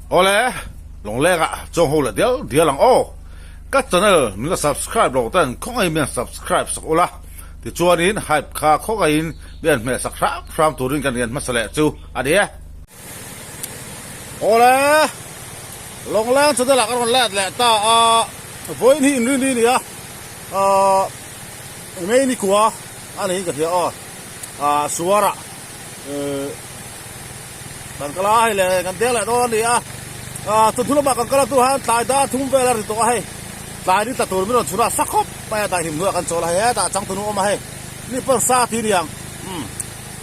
Awle, Lawngleng ah chuang ho leh dial dial ang aw. Ka channel min la subscribe lo ten khawngaihin min han subscribe sak ula, tichuanin hype kha khawngaihin min han hmeh sak hram hram turin kan rian hmasa leh chu a ni e. Awle, Lawngleng channel ah ka rawn let leh ta a, vawiin hi inrinni a ni a, ahh May ni kua a niin ka hria aw, ahh Suarah ehh. Kan kal a hei le kan deng leh dawn a ni a, ah chawhnu lamah kan kal a tur han tlai dar thum vel a ri tawh a hei, tlai ni tla tur min rawn chhun a sa khawp mai a daihlim hnuaiah kan chawl a hei hetah changtunu awm a hei ni pawn sa ti ni ang umm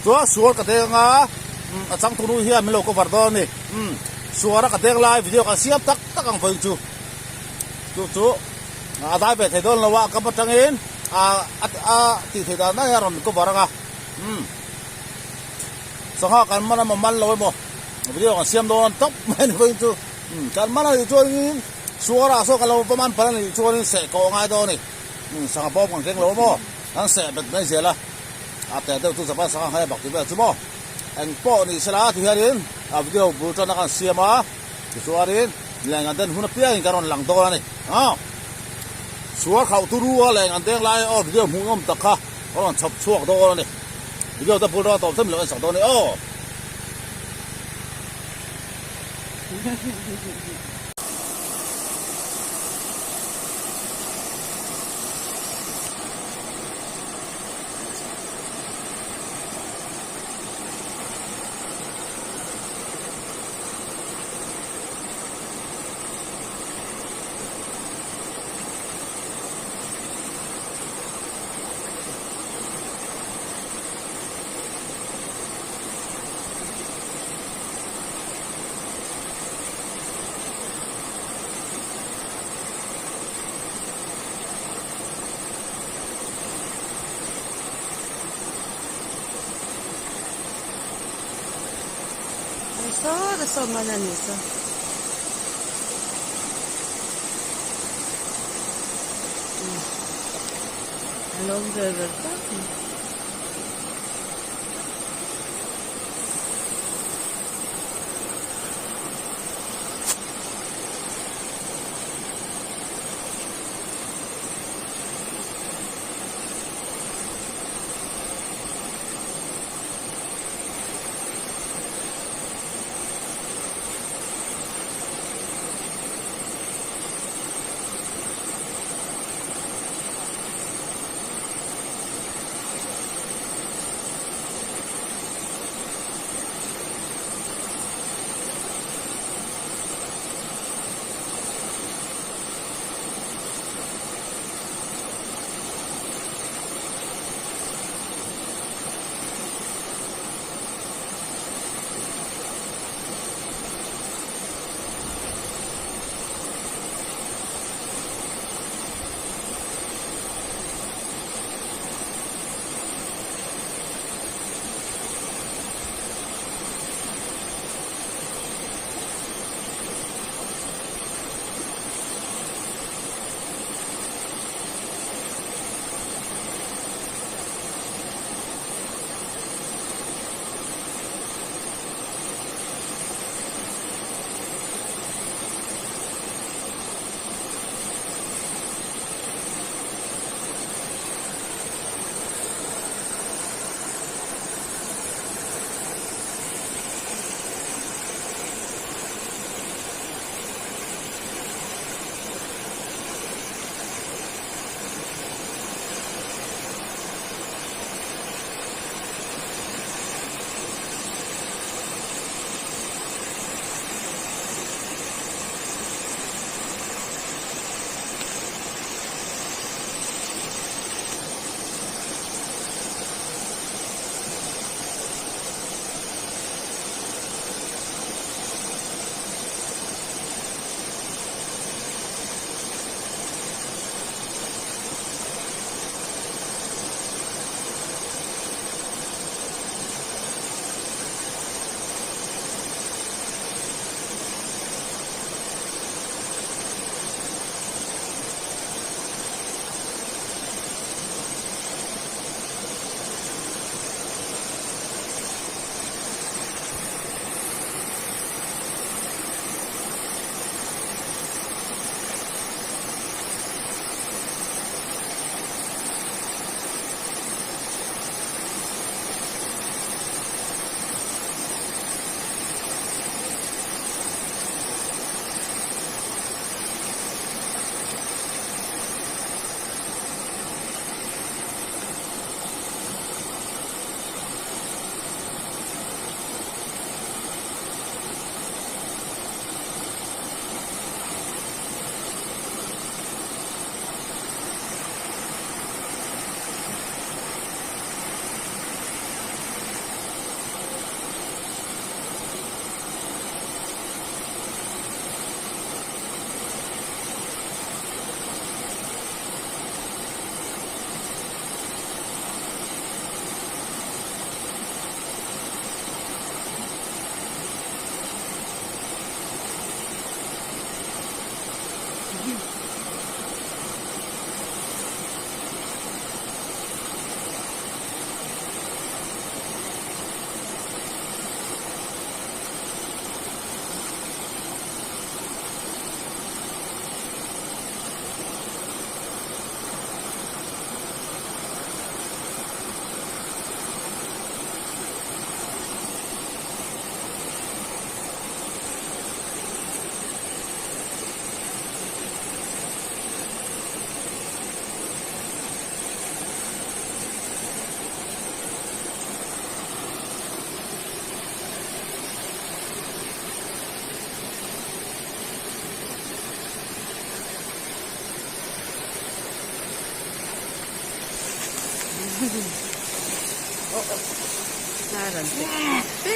chuan sual ka deng anga umm a changtunu hian min lo cover dawn a ni umm suara ka deng lai video kan siam tak tak ang vawiin chu chu chu a dai ve thei dawn lo a kam atangin ah a tih theih dan dan hian a rawn cover anga umm. Sangha kan man emaw man lo emaw video kan siam dawn tawp mai a ni pawhin chu kan man a nih chuanin suarah saw kan lo va man palh a nih chuanin seh kawh a ngai dawn a ni sangha bawm kan keng lo emaw kan seh bet mai zel a a teh deuh chu Japan sangha ngai bak tih vel chu maw eng pawh ni sela ti hianin a video bul tan a kan siam a tichuanin leng an den hun apiangin kan rawn lang dawn a ni aw suar khauh turu a leng an deng lai aw video hmuhnawm tak kha a rawn chhawp chhuak dawn a ni. Video te bul rawng tawp them lo en sak dawn ni aw. Saw ta saw man a nih chu. A lawm ve ve tak mai. Hnar an pe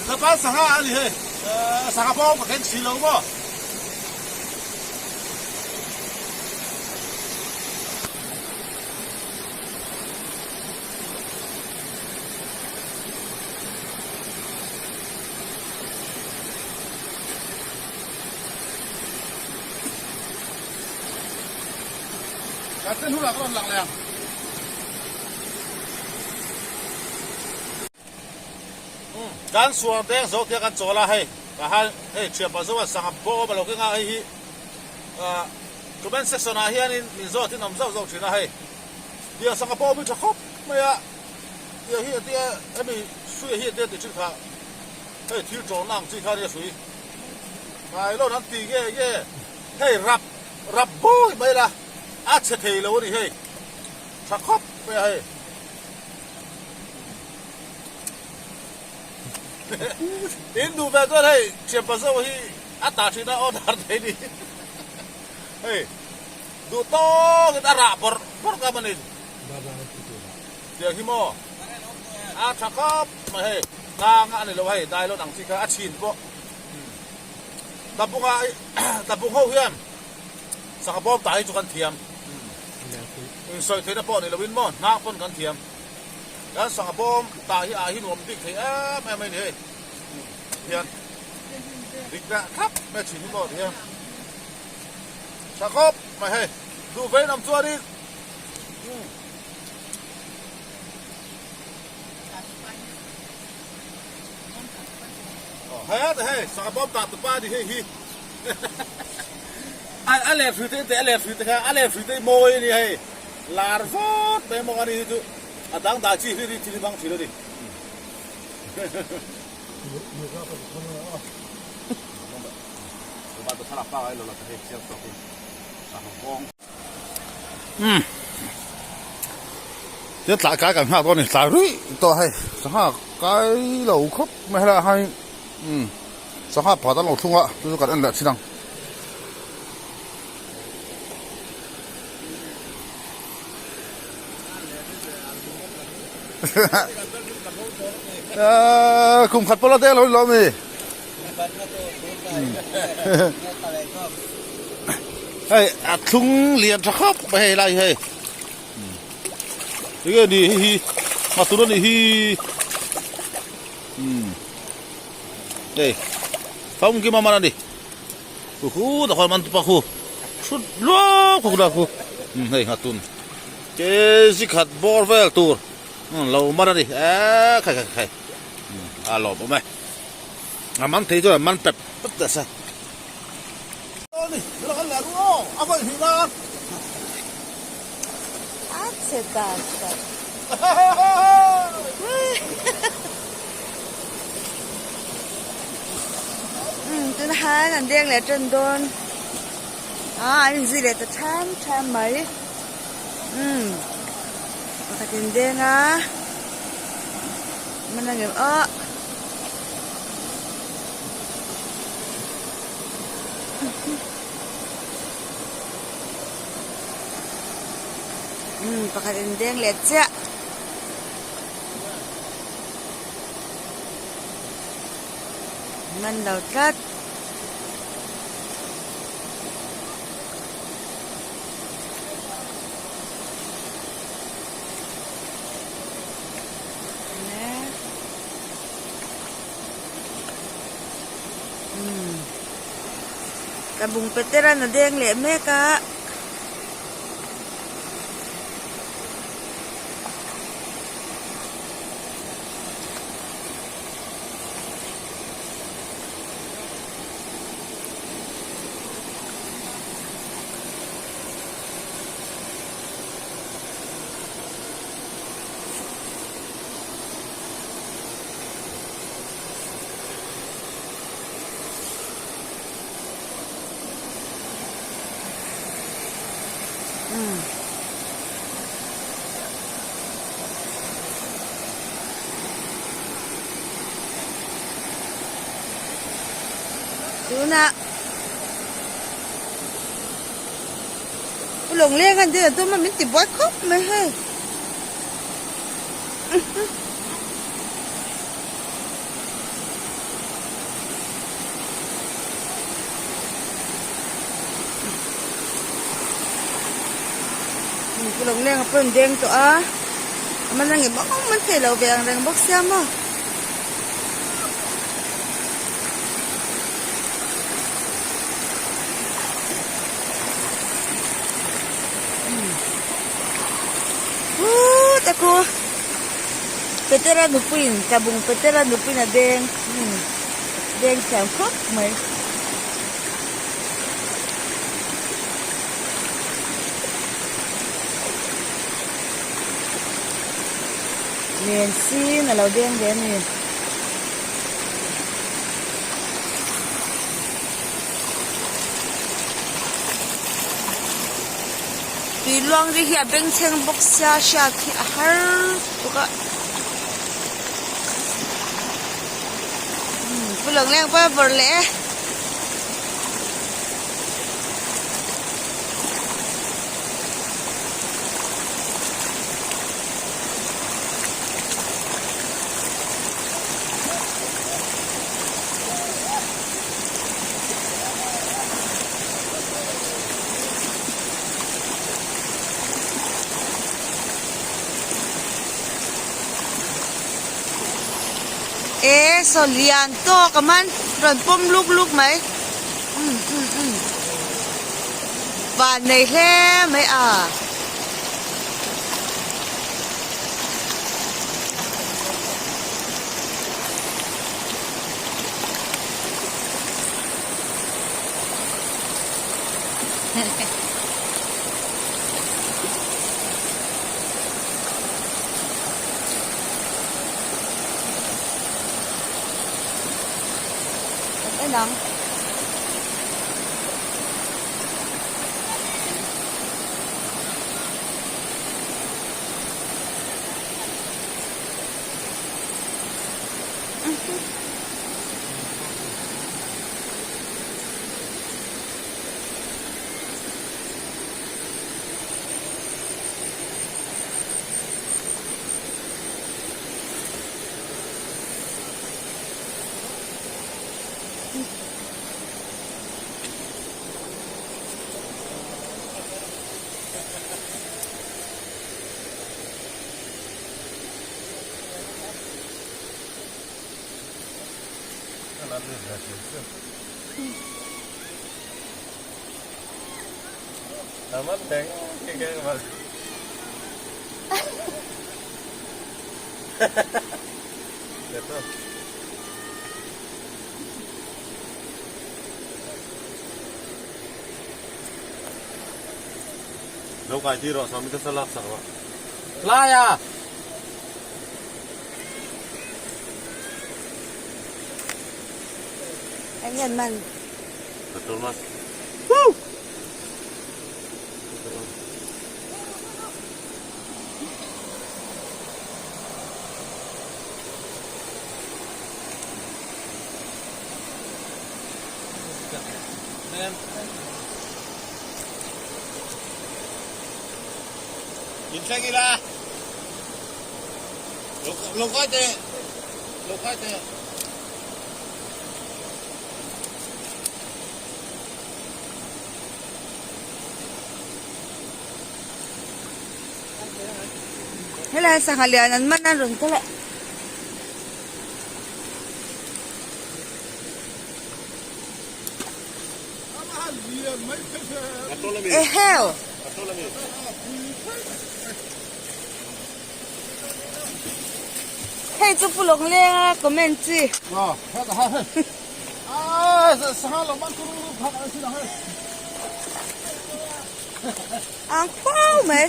Japan sangha a ni hei sangha pawh ka keng si lo maw. Kan ten hunah ka rawn lang leh ang. Kan suar deng zo tia kan chawl a hei tahan hei thianpa zo a sangha bawm a lo keng a hei hi comment section ah hianin min zawt in awm zauh zauh thin a hei tia sangha bawm hi tha khawp mai a tia hi tia hemi hrui hi tia ti thin kha hei thil tawhna ang chi kha nia hrui nylon an ti nge nge hei rap rap bawi mai la a chhe thei lo a ni hei tha khawp mai a hei. In duh ve chuan hei thianpa zo hi a tah thin a order thei ni hei duh tawkin a rah bawrh bawrh ngam a ni tiang hi maw a tha khawp mai hei hnang a ni lo hei nylon ang chi kha a chhin pawh tlabunga tlabung ho hian sangha bawm tah hi chu kan thiam insawi theihna pawh ni loin maw hnang pawn kan thiam. Kan sangha bawm tah hi ah hi nuam bik thei em em a ni hei hian dik dah thlap mai thin hi maw ti hian tha khawp mai hei duh vein awm chuanin hei a hei sangha bawm tah tupa a ni hei hi a ler hrui te a ler hrui te kha a ler hrui te mawi a ni hei. Lar vawt mai maw ani hi chu a dangdai chi hlir hi thil hi hmang thin a ni. Umm Tin tlai kai kan nghak dawn a ni tlai ruih tawh hei sangha kai lo khawp mai helaiah hian umm sangha pakhat an lo thlung a chu chu kan en leh thin ang. Kum khat pawh la deng lo ni lo mi. Hei a thlung lian tha khawp mai hei lai hei. Enge ni hei hi nghatun a nih hi. Hei famkim a man a ni. Khu ta khuan man tupa khu thut luau khu la khu hei nghatun kg khat bawr vel tur lo man a ni eee khai khai khai a lawm awm e a man thei chuan man pep pep teh se. A che ta ta. Umm tuna han an deng leh tan dawn a an inzui leh ta tham tham mai umm pakhat in deng a man a ngem ah umm pakhat in deng leh chiah. Man lo tlat. Ka bung peteran a deng leh mek a. Tunah. Lawngleng an din a tum a min ti buai khawp mai hei. Pu Lawngleng a pawh an deng tawh a, a man ang em awm an thei lo ve ang reng bawk sia maw. Uuu te ku Petera nupuiin tlabung Petera nupuiin a deng umm deng thiam khawp mai. Len sin a lo deng ve a ni. Tui luang ri hi a bengchheng bawk sia hriat hi a har bawk a umm pu lawngleng pawh a vawrh leh e. E saw lian tawk a man rawn pawm luk luk mai umm umm umm van nei hle mai a. En ang. Eng nge man? Inthleng ila. Lo kai teh. Lo kai teh. Helai sangha lian an man a rawn kal a. Eheu! Hei chu Pu Lawngleng a comment chi. Ang khuau mai.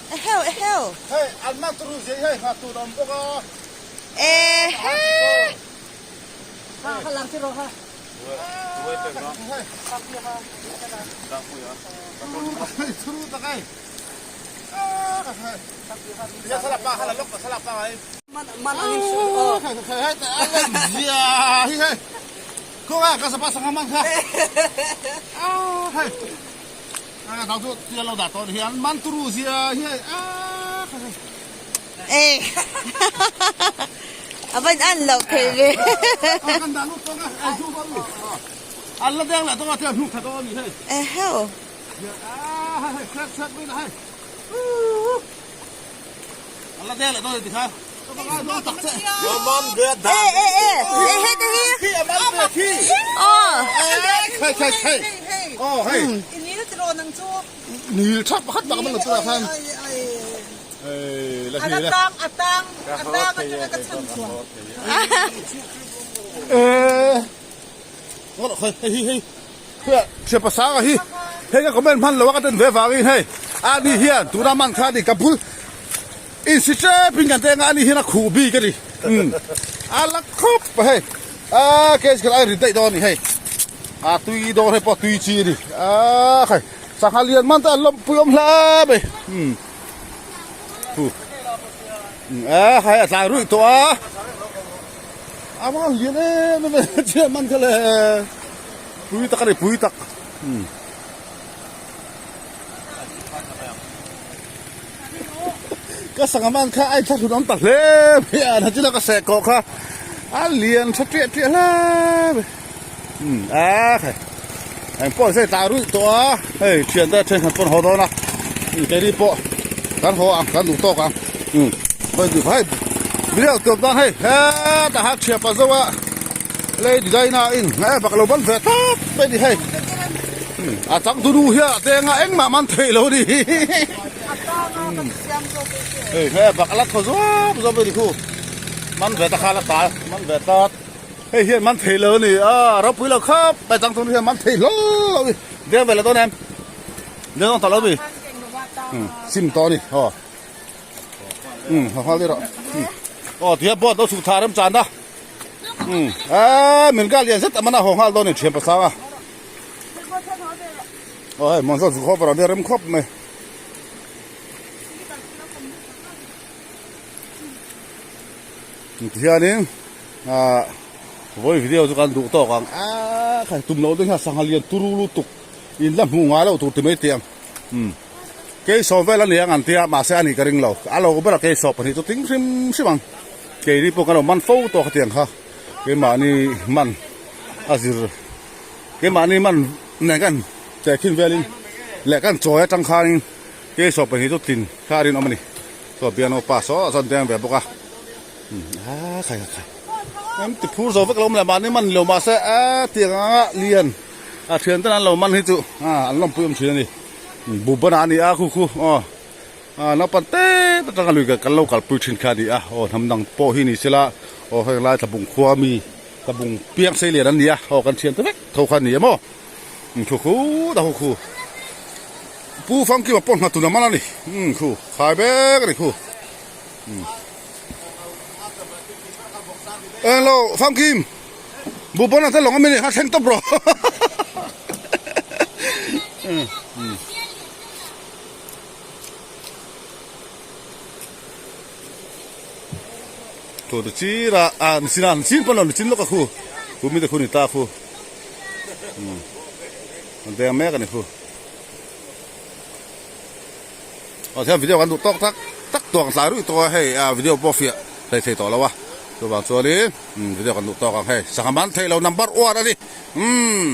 Eheu eheu. Hei an man turu zia hi hei ngah tur a awm bawk a. Ehe. Ha ha lang chi rawh ha. Turu tak ei. E a van an loh theih ve. Eheu. E e e e hei te hi. Aw. Thianpasanga hi hei ka comment hman lo a ka ten ve vangin hei ani hian tuna man kha ani ka bul insi tep in kan teng a ani hian a khuh bik a ni umm a la khawp a hei a case kha a rit daih dawn a ni hei a tui dawn hei pawh tui chi a ni a khai sangha lian man te an lawmpui awm hle mai umm a khai a tlai ruih tawh a. A va lian em em e chiah man kha le pui tak a ni pui tak umm ka sangha man kha a inthlahrun awm ta hle mai a na china ka seh kawh kha a lian tha tiah tiah hle mai umm a khai eng pawh se tah ruih tawh a hei thian te thenkhat pawn haw dawn a keini pawh kan haw ang kan duh tawk ang umm hei video tawp dan hei hetah hian thian pa zo a lei design a in eh bak lo ban ve tawp mai a ni hei a changtu nu hian a tenga engmah man theih lo a ni hei he bak a la thaw zawp zawp a ni khu man ve ta kha la tal man ve tlat. Hei hian man thei lo a ni a, ropui lo khawp mai chang chung hian man thei hlawl lo a ni. Deng ve lo dawn em? Deng dawn ta lo mi? Um, sim tawh a ni, aw. Um, haw nghal deuh rawh. Um, aw ti hian boat lo chhuk thla rem chan a. Um, a min ka lian zet a man a haw nghal dawn a ni thian pasang a. Aw hei mon zawk zuk haw vawrh a nia rem khawp mai. Tihianin ah vawi video chu kan duh tawk ang a khai tum loh deuh hian sangha lian turu lutuk in la hmuh ngai loh tur ti mai teh ang umm keisawm vel a ni ang an tia mahse a nih ka ring lo a lo ber a keisawm pahnih chu ting hrim hrim ang keini pawh kan lo man fo tawk hetiang kha keimahni man a zir keimahni man nen kan tehkhin velin leh kan chawi atang khanin keisawm pahnih chu tlin kha a rinawm a ni. Saw piano pa saw chuan deng ve bawk a a khai khai em ti phur zo vek lo mawle mahni man lo mahse a tiang anga lian a thian ten an lo man hi chu a an lawmpui awm thin a ni bubana a ni a khu khu aw a naupang te atanga lui kan lo kalpui thin kha a ni a aw hnam dang pawh hi ni sela aw heng lai tlabung khua mi tlabung piang sei lian an ni a aw kan thian te vek tho kha a ni em aw. Khu khu ta khu khu pu famkima pawh hna tun a man a ni umm khu khai vek a ni khu umm englo famkim buhbawn a te lawng a mi ni kha thleng tawp rawh umm thu te chira a ni chin a ni chin pawn lo ni chin lawk a khu khu mi te khu ni ta khu. An veng mek a ni khu. Aw thian video kan duh tawk tak tak tawh ang tlai ruih tawh a hei a video pawh fiah hlei thei tawh lo a chuvang chuanin video kan duh tawk ang hei sangha man theih lo number one a ni umm.